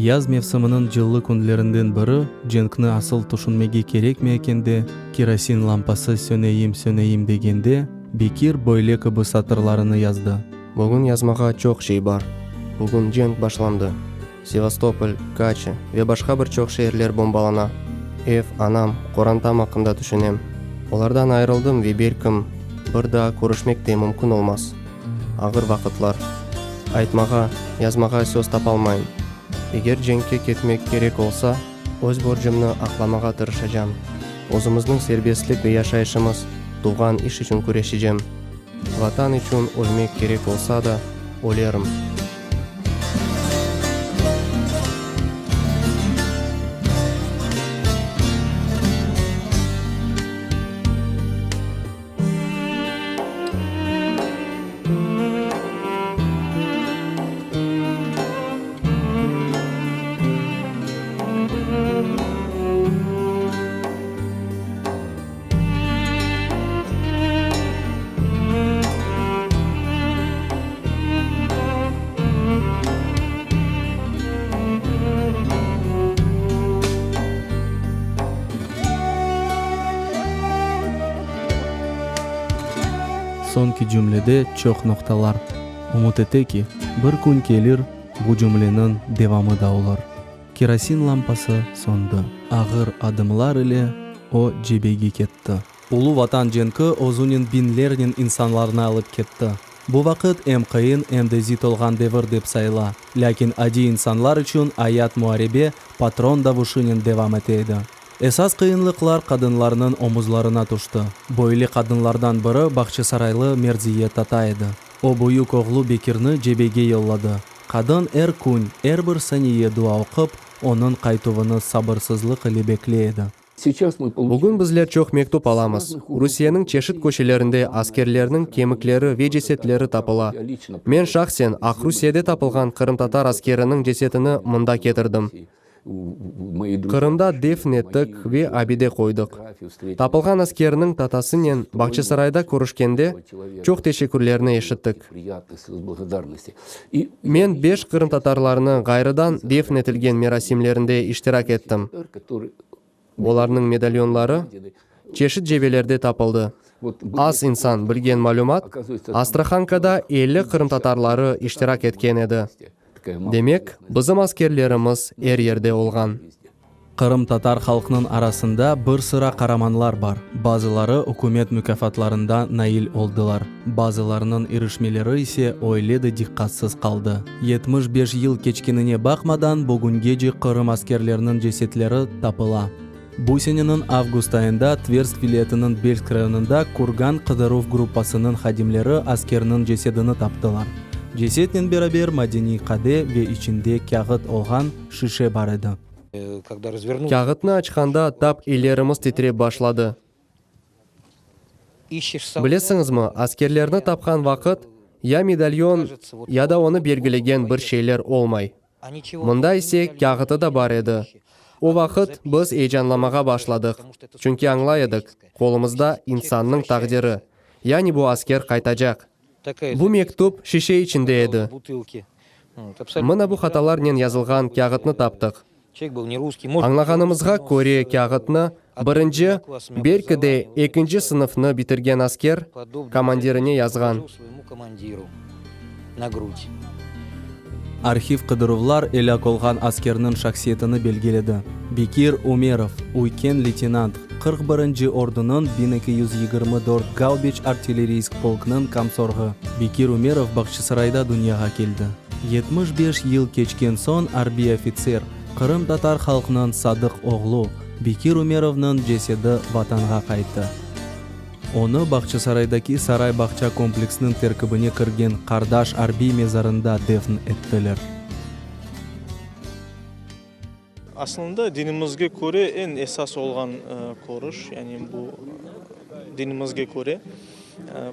Yaz mevsiminiñ cıllı künlerinden biri, cenkni asıl tüşünmege kerekmey ekende, kerosin lampası söneyim-söneyim degende, Bekir böyle kibi satırlarını yazdı. Bugün yazmağa çoq şey bar. Bugün cenk başlandı. Sevastopol, Kaçı ve başqa bir çoq şeerler bombalana. Ev, anam, qorantam aqqında tüşünem. Olardan ayırıldım ve belkim, bir daa körüşmek de mümkün olmaz. Ağır vaqıtlar. Aytmağa, yazmağa söz tapalmayım. Eger cenkke ketmek kerek olsa, öz borcumnı aqlamağa tırışacam. Özümizniñ serbestlik ve yaşayışımız, tuvğan iş içün küreşecem. Vatan içün ölmek kerek olsa da, ölerim. Soñki cümlede çoq noqtalar. Ümüt ete ki, bir kün kelir, bu cümleniñ devamı da olur. Kerosin lampası söndi. Ağır adımlar ile o cebege ketti. Ulu Vatan cenki özünen biñlernen insanlarnı alıp ketti. Bu vaqıt em qıyın, em de zit olğan devir dep sayıla. Lâkin adiy insanlar içün ayat muarebe patron davuşınen devam ete edi. Esas qıyınlıqlar qadınlarnıñ omuzlarına tüşti. Böyle qadınlardan biri Bağçasaraylı Merziye tata edi. O büyük oğlu Bekirni cebege yolladı. Qadın er kün, er bir saniye dua oqup, onıñ qaytuvını sabırsızlıq ile bekley edi. Bugün bizler çoq mektüp alamız. Rusiyeniñ çeşit köşelerinde askerlerniñ kemikleri ve cesetleri tapıla. Men şahsen Aqrusiyede tapılğan qırımtatar askeriniñ cesetini mında ketirdim. Qırımda defn ettik ve abide qoydıq. Tapılğan askerniñ tatasınen Bağçasarayda körüşkende, çoq teşekkürlerni eşittik. Men beş qırımtatarlarnı ğayrıdan defn etilgen merasimlerinde iştirak ettim. Olarnıñ medalyonları çeşit cebelerde tapıldı. Az insan bilgen malümat, Astrahankada 50 qırımtatarları iştirak etken edi. Demek, bizim askerlerimiz er yerde olğan. Qırımtatar halqnıñ arasında bir sıra qaramanlar bar, bazıları ükümet mukâfatlarında nail oldılar, bazılarınıñ irişmeleri ise öyle de diqqatsız qaldı. 75 yıl keçkenine baqmadan, bugüngece Qırım askerleriniñ cesetleri tapıla. Bu seneniñ avgust ayında Tversk vilâyetiniñ Belsk rayonında Kurgan qıdıruv gruppasınıñ hadimleri askerniñ cesedini taptılar. Cesetnen beraber madeniy qade ve içinde kâğıt olğan şişe bar edi. Kâğıtnı açqanda tap ellerimiz titrep başladı. Bilesiñizmi, askerlerni tapqan vaqıt, ya medalyon, ya da onı belgilegen bir şeyler olmay. Mında ise kâğıtı da bar edi. O vaqıt biz eyecanlamağa başladıq, çünki añlay edik, qolumızda insannıñ taqdiri, yani bu asker qaytacaq. Bu mektüp şişe içinde edi. Mına bu hatalarnen yazılğan kâğıtnı taptıq. Añlağanımızğa köre, kâğıtnı birinci, belki de ekinci sınıfnı bitirgen asker komandirine yazğan. Arhiv qıdıruvlar elâk olğan askerniñ şahsiyetini belgiledi, Bekir Umerov, üyken leytenant, 41-nci ordunıñ 1224 gaubiç artilleriysk polknıñ komsorğı. Bekir Umerov Bağçasarayda dünyağa keldi. 75 yıl keçken soñ arbiy ofitser, qırımtatar halqnıñ sadıq oğlu Bekir Umerovnıñ cesedi Vatanğa qayttı. Onı Bağçasaraydaki saray-bağça kompleksiniñ terkibine kirgen Qardaş arbiy mezarında defn ettiler. Aslında dinimizge köre eñ esas olğan körüş, yani bu dinimizge köre,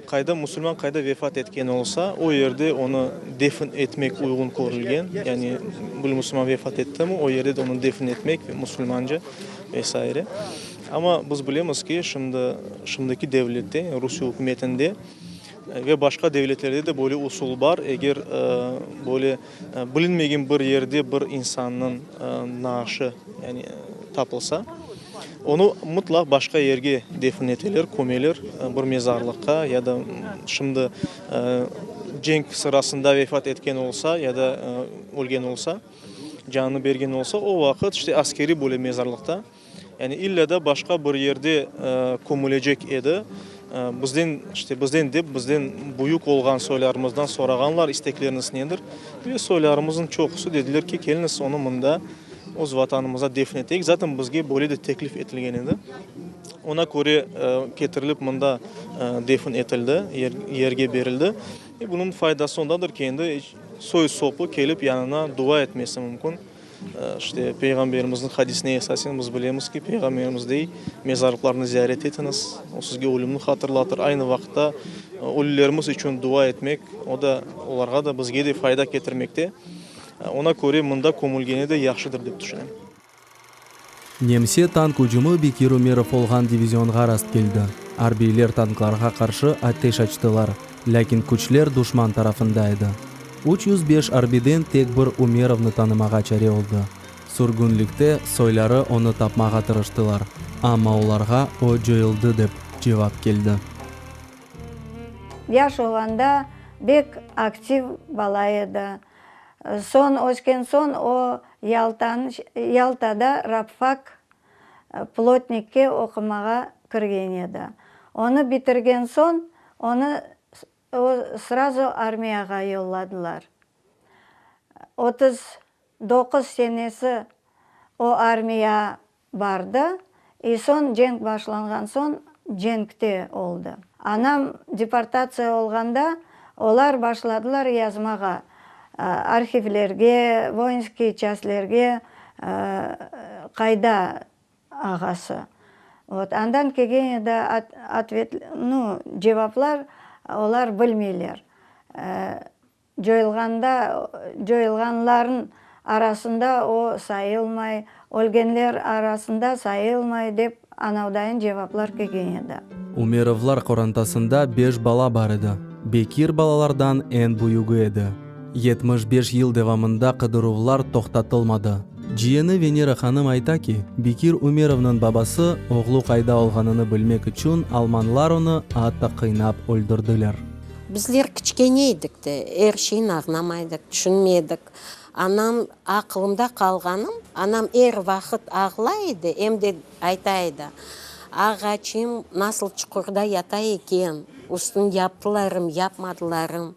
qayda musulman qayda vefat etken olsa, o yerde onı defn etmek uyğun körülgen. Yani bir musulman vefat ettimi, o yerde de onı defn etmek musulmanca ve saire. Amma biz bilemiz ki, şimdi şimdiki devlette, Rusiye ükümetinde. Ve başqa devletlerde de böyle usul bar, eger böyle bilinmegen bir yerde bir insannıñ naaşı, yani tapılsa, onı mıtlaq başqa yerge defin eteler, kömeler, bir mezarlıqqa ya da şimdi cenk sırasında vefat etken olsa ya da ölgen olsa, canını bergen olsa, o vaqıt işte askeriy böyle mezarlıqta. Yani ille de başqa bir yerde kömülecek edi. Bizden, işte bizden dep, bizden büyük olğan soylarımızdan sorağanlar, istekleriñiz nedir? Ve soylarımıznıñ çoqusı dediler ki, keliñiz onı mında, öz Vatanımızda defn eteyik. Zaten bizge böyle de teklif etilgen edi. Ona köre ketirilip mında defn etildi, yerge berildi. Ve bunıñ faydası ondadır ki, endi soy-sopu kelip yanına dua etmesi mümkün. İşte, Peyğamberimizniñ hadisine esasen biz bilemiz ki, Peyğamberimiz dey, Mezarlıqlarnı ziyaret etiñiz, o sizge ölümni hatırlatır. Aynı vaqıtta ölülerimiz içün dua etmek, o da olarğa da, bizge de fayda ketirmekte. Ona köre mında kömülgeni de yahşıdır, dep tüşünem. Nemse tank ücümi Bekir Ümerov olğan divizionğa rastkeldi. Arbiyler tanklarğa qarşı ateş açtılar, lâkin küçler duşman tarafında edi. 305 arbiyden tek bir Ümerovnı tanımağa çare oldı. Sürgünlikte soyları onı tapmağa tırıştılar, amma olarğa o coyuldı dep cevap keldi. Yaş olğanda bek aktiv bala edi. Soñ, ösken soñ o Yaltanı, Yaltada rabfak plotnikke oqumağa kirgen edi. Onı bitirgen soñ, onı o srazu armiyağa yolladılar. 39 senesi o armiya bardı i soñ cenk başlanğan soñ cenkte oldı. Anam deportatsiya olğanda olar başladılar yazmağa arhivlerge, voinskiy çastlerge qayda ağası. Vot, andan kelgen edi otvet, nu, cevaplar, olar bilmeyler. Coyulğanda, coyulğanlarnıñ arasında o sayılmay, ölgenler arasında sayılmay, dep anavdayın cevaplar kelgen edi. Ümerovlar qorantasında beş bala bar edi. Bekir balalardan eñ büyügi edi. 75 yıl devamında qıdıruvlar toqtatılmadı. Ciyeni Venera hanım ayta ki, Bekir Ümerovnıñ babası oğlu qayda olğanını bilmek içün almanlar onı atta qıynap öldürdiler. Bizler kiçkene edik de, er şeyni añlamaydıq, tüşünmedik. Anam, aqılımda qalğanım, anam er vaqıt ağlay edi, em de ayta edi, Ağaçım nasıl çuqurda yata eken, üstün yaptılarım, yapmadılarım,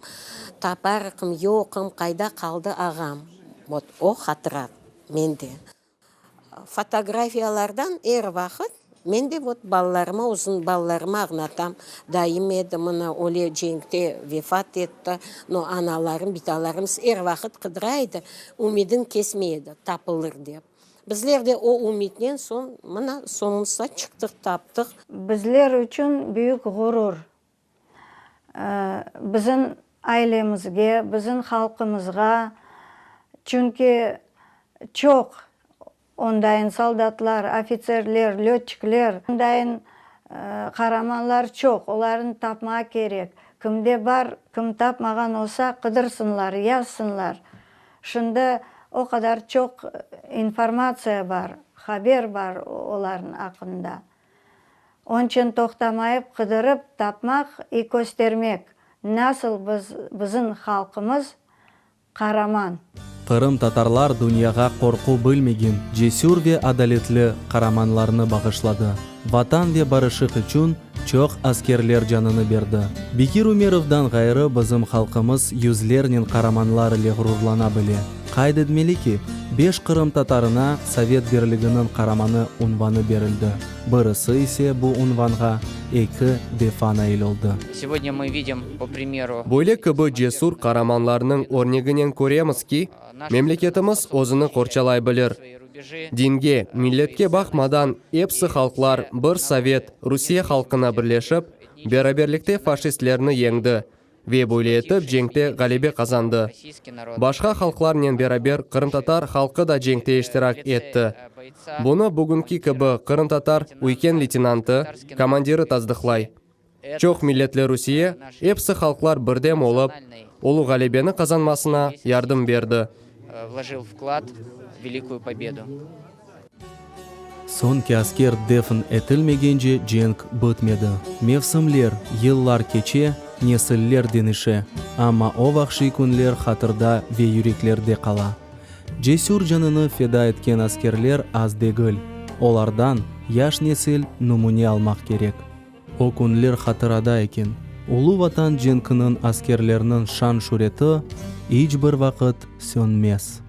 taparıqım, yoqım, qayda qaldı ağam? Vot, o hatıra mende. Fotografiyalardan er vaqıt men de vot balalarıma, uzun balalarıma añlatam, dayım edi, mına öyle cenkte vefat etti, no analarım, bitalarımız er vaqıt qıdıra edi, ümidin kesmey edi, tapılır dep. Bizler de o ümidnen soñ mına soñumızğa çıqtıq, taptıq. Bizler içün büyük ğurur. Bizim ailemizge, bizim halqımızğa, çünki çoq ondayın soldatlar, ofitserler, lötçikler, ondayın qaramanlar çoq, olarnı tapmağa kerek. Kimde bar, kim tapmağan olsa, qıdırsınlar, yazsınlar. Şimdi o qadar çoq informatsiya bar, haber bar olarnıñ aqqında. Onçün toqtamayıp qıdırıp tapmaq i köstermek, nasıl biz, bizim halqımız qaraman. Qırım tatarlar dünyağa qorqu bilmegen cesür ve adaletli qaramanlarnı bağışladı. Vatan ve barışıq içün çoq askerler canını berdi. Bekir Ümerovdan ğayrı bizim halqımız yüzlernen qaramanlar ile ğururlana bile. Qayd etmeli ki, beş qırımtatarına Sovet Birliginiñ Qaramanı unvanı berildi, birisi ise bu unvanğa eki defa nail oldı. Segodnâ mı vidim, po primeru. Böyle kibi cesur qaramanlarnıñ örneginen köremiz ki, memleketimiz özüni qorçalay bilir. Dinge, milletke baqmadan, epsi halqlar bir sovet, Rusiye halqına birleşip, beraberlikte faşistlerni yeñdi Ve böyle etip cenkte ğalebe qazandı. Başqa halqlarnen beraber qırımtatar halqı da cenkte iştirak etti. Bunı bugünki kibi qırımtatar üyken leytenantı, komandiri tasdıqlay. Çoq milletli Rusiye, episi halqlar birdem olıp, ulu ğalebeni qazanmasına yardım berdi. Vложил vklad v Velikuyu Pobedu. Soñki asker defn etilmegence cenk bitmedi. Mevsimler, yıllar keçe, nesiller deñişe, amma o vahşiy künler hatırda ve yüreklerde qala. Cesür canını feda etken askerler az degil, olardan yaş nesil nümüne almaq kerek. O künler hatırada eken, Ulu Vatan cenkiniñ askerleriniñ şan-şüreti iç bir vaqıt sönmez.